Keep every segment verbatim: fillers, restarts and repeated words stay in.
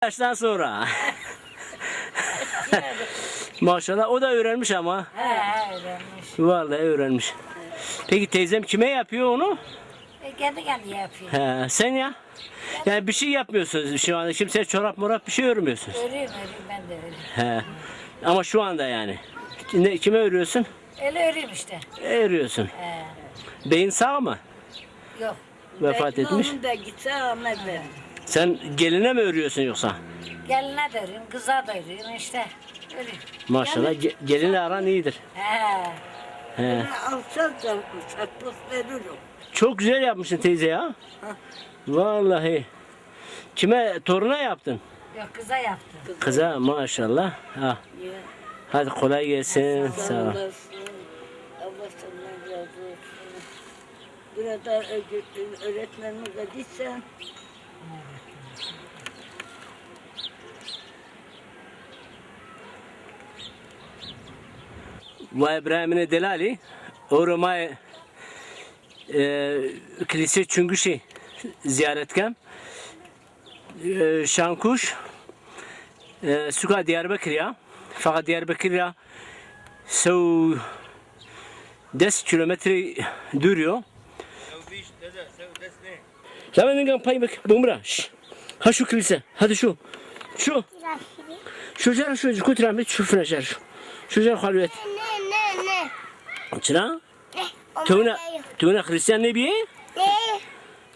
Yaştan sonra. Maşallah, o da öğrenmiş ama. He, he, öğrenmiş. Vallahi öğrenmiş. Peki teyzem kime yapıyor onu? E, kendi kendine yapıyor. He, sen ya? Yani bir şey yapmıyorsunuz şu anda. Kimseye çorap morap bir şey örmüyorsunuz. Örüyorum, örüyorum, ben de örüyorum. He. Ama şu anda yani. Ne, kime örüyorsun? Öyle örüyorum işte. Örüyorsun. He. Beyin sağ mı? Yok. Vefat etmiş. Onun da gitse ama ben. Sen geline mi örüyorsun yoksa? Geline de örüyorum, kıza da örüyorum işte. Öyle. Maşallah, ge- gelinle aran iyidir. He. He. Bunu alsa da satmak veririm. Çok güzel yapmışsın teyze ya. Vallahi. Kime, toruna yaptın? Yok, kıza yaptım. Kıza, maşallah. Ha. Ya. Hadi kolay gelsin. Sağ ol. Sağ olasın. Allah senden razı olsun. Burada ö- öğretmenimiz de gitsen. Wa Îbrahîmînê delalî, ewro ma, e, kilîsê Çunguşî zîyaret kem. E, Şankuş, e, suka Diyarbekir ya. Fakat Diyarbekir ya sew des kilometre dûr yo. Sew vîst, dede, sew des nê. Lame ningan pay bik, bumra. Şş. Ha şu kilise, hadi şu. Şu. Şu cer şu, kutra mit şu fina cer şu. Şu cer xalwet. Ne, ne, ne. Çira? Ne? Tuna, tuna Hristiyan ne biye? Ne?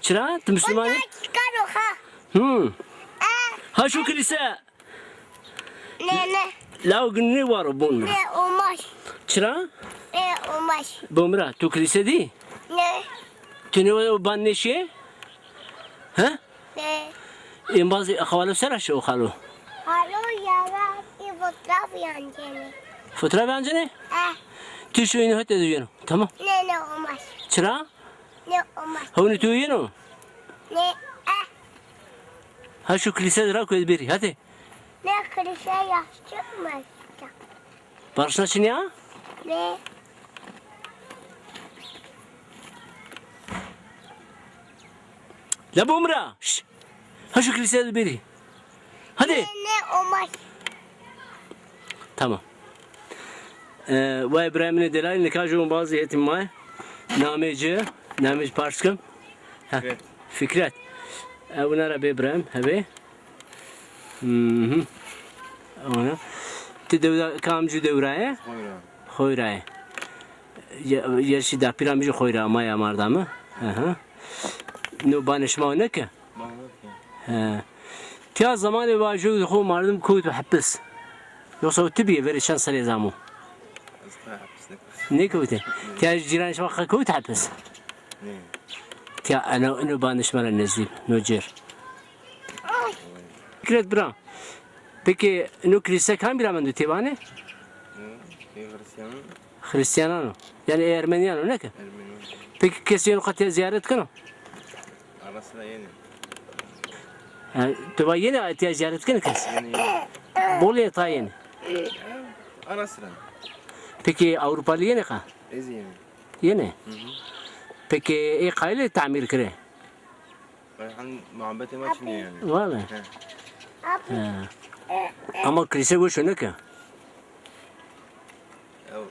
Çira? Tu Müslüman? Çıkar o ha. Hmm. Ha şu kilise. Ne, ne. Law gunî waro bun ra. Ne, olmaz. Çira? Ne, olmaz. Bun ra, tu kilise dî? Ne. Tu ne o ban neşe? Ha? Ne. Embaz xalo sera şo xalo. Xalo yara bir fotoğraf yancene. Fotoğraf yancene? Eh. Tu şu yine hete duyuyorum. Tamam. Ne, ne, olmaz. Çira? Ne, olmaz. Hawni tu yeno? Ne, eh. Ha şu kilise ra koy biri, hadi. Ne kilise ya, çıkmaz. Barışına çin ya? Ne? La bumra. Şş. Ha şu kilise biri. Hadi. Ne, ne, olmaz. Tamam. E, vay Îbrahîmînê delalî, nika ju bazî hetî ma. Namê ci, namê ci pars kim? Ha, Fikret. Fikret. E, wina ra bê Îbrahîm, hebê. Mhm. Ona. Ti dewda kam ju dewra ye? Xoyra. Xoyra ye. Ye-, yerşî dapîra mi ju Xoyra ma ya mardamî. Aha. No banê şima o neke? He. Tiya zamanê vajû xo merdim kewt hepis. Yoksa o ti bîye verê çend serê zamo? Ez hepis nekewt. Nekewte. Tiya cîranê şima qe kewt hepis? Ne. Tiya eno, eno banê şima ra nezdî, no cêr. Fikret bira. Peki no kilîse kam bîra mendo têvanê? Hı, Hristiyan. Hristiyanan o. Yani Ermeniyan o, ne ki? Ermeniyan. Peki kes yeno qatîya zîyaret keno? Ara sıra yenê. Ha, tu va yenê, tiya zîyaret kenê kes? Yenê, yenê. Bol yenê, ta yenê? Ara sıra. Peki Avrupalı yenê qa? Ez yenê. Yenê? Hı hı. Peki ê qayîl ê tamîr kirê? Reyhan muhabbetê ma çinê yani. Valla. He. He. Ama kilîse weş o, ne ki? Ew.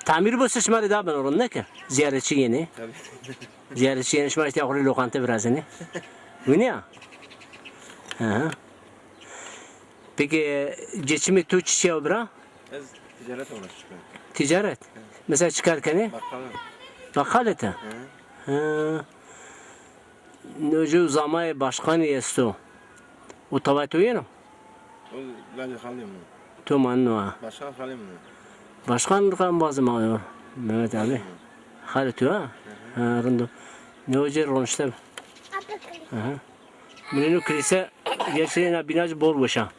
Tamîr bo se şima rê da beno rind, ne ki? Zîyaretçî yenê. Tabii. Zîyaretçî yenê, şima îşte xo rê loqante virazenê. Winî ya? Hı hı. Peki geçimê to çiçî ya bira? Ez ticaretle uğraşıyorum. Ticaret? Evet. Mesela çi kar kenê? Bakkalım. Bakkal ete? Hı. Hı. No ju zamayê başkanî esto. O taway to yeno? O lacê xalê mi. To maneno ha? Başkan xalê mi. Başkan qe embazê ma yo. Mehmet abi. Xalê to ha? Hı hı. Ha, rind o. Ne hoca ronişte bi. Hı hı. Minê no kilîse gerçekten bîna ci bol weş a.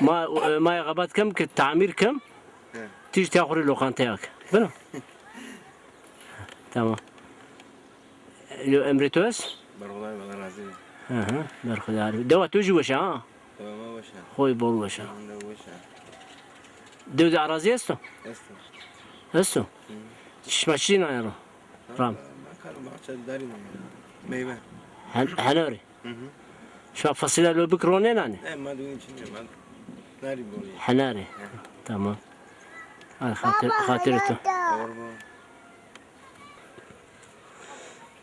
Ma, e, ma ya xebat kem ki tamîr kem. Hı. Tîj tiya xo rê loqanteya ke. Bino. Tamam. Yo emrê to est? Berxudar, Allah razı olsun. Hı hı, berxudar. Dewa to jî weş a ha? Dewa ma weş a. Xoy bol weş a. Dewa weş a. Dew de arazî esto? Esto. Esto? Hı. Şima çi nayeno? Ram. Ma kar û bahçe darîme ya. Meyve. Hen-, henorî. Hı hı. Şima fasulye lobik ronenanê? E, ma dûn çin ma. Narî borî. Henarî. Tamam. Ay, xatir, xatir tu. Doğru mu?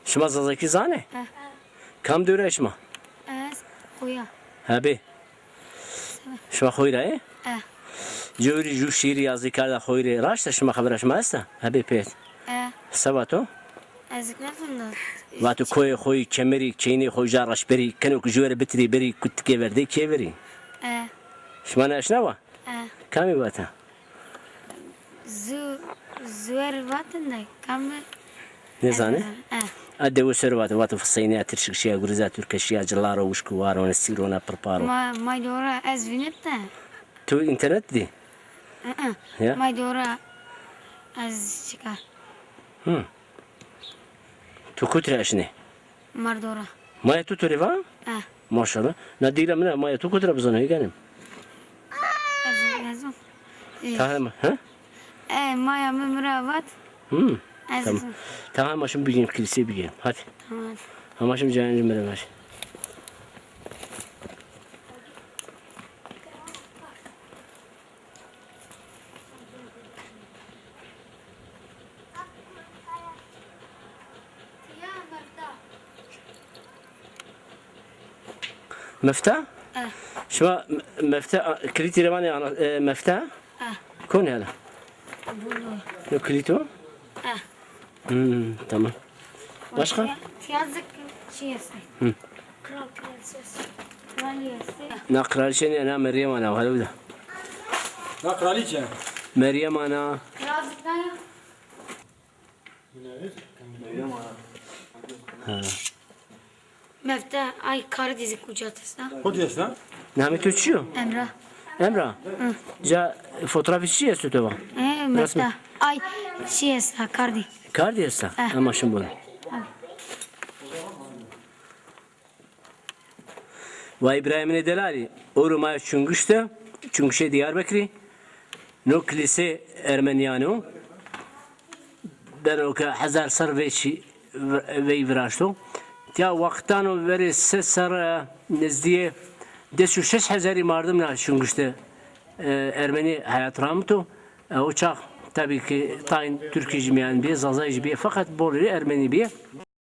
Şima Zazakî zanê? He. Kam dewre şima? Ez Xoya. Hebê. Şima Xoyra ê? E. Cewrî jû şîrî yazî kerda Xoyrê. Raşt e, şima xebera şima esta? Hebê pêt. E. Seba to? Ez nefenda. Vato koyê xo yî kemerî, keynê xo ja raşberî, keno ki jû were bitirî berî, kutikê verdê kê verî. E. Şima neşnawa? E. Kamî vata? Zu, zuer vatin de, kamî? Nêzanê? E. A dewe ser vato, vato fiseynîya tirşik şîya, guriza türke şîya, cilaro wişk û war one, sîr one, pirpar o. Ma, may dora ez vînit de. Tu înternet dî? Hı hı. Ya? May dora ez çika. Hı. Tu kut ra eşnê? Mardora. Maya tu to rê va? Eh. Maşallah. Na dîra min a, maya tu kut ra bizano, hêganim. Ez, ez. Tahre mi, ha? E, maya mi mi ra vat. Hmm. Ez. Tamam. Tamam, ma şim bigîn, kilîsê bigîn. Hadi. Tamam. Ama şim cayan mi ra ver. Mefta? Eh. Şima me-, mefta, a, kilîtî rê vanê ana, e, mefta? Eh. Kon hela? Bunu. Yo kilît o? Eh. Hmm, tamam. Başka? Tiya-, tiya zik şey esti. Hı. Kral kraliçesi. Kraliçesi. Na kraliçe ne, na Meryem ana, hadi bir de. Na kraliçe. Meryem ana. Kral zik ne ya? Ha. Mefte ay karî dî zik uca testa. Kotî esta? Namê to çi yo? Emra. Emra? Hı. Ca fotoğrafî çi esto to va? E, mefte. Ay çi esta, kardî. Kardî esta? Eh. Ama şim bunu. Ay. Wa Îbrahîmînê delalî, ewro ma yo Çungiş de, Çungişê Diyarbekirî, no kilîsê ermenîyan o, beno ke hezar serr veyşî, vey viraşto. Tiya wextan o verê se serr, e, nizdîyê des û şeş hezarî mardim na Çungiş de, e, ermenî heyat ramito. E, o çax tabî ki tayn Tirkî jî mîyan bîye, Zazay jî bîye, feqet bol rê ermenî bîye.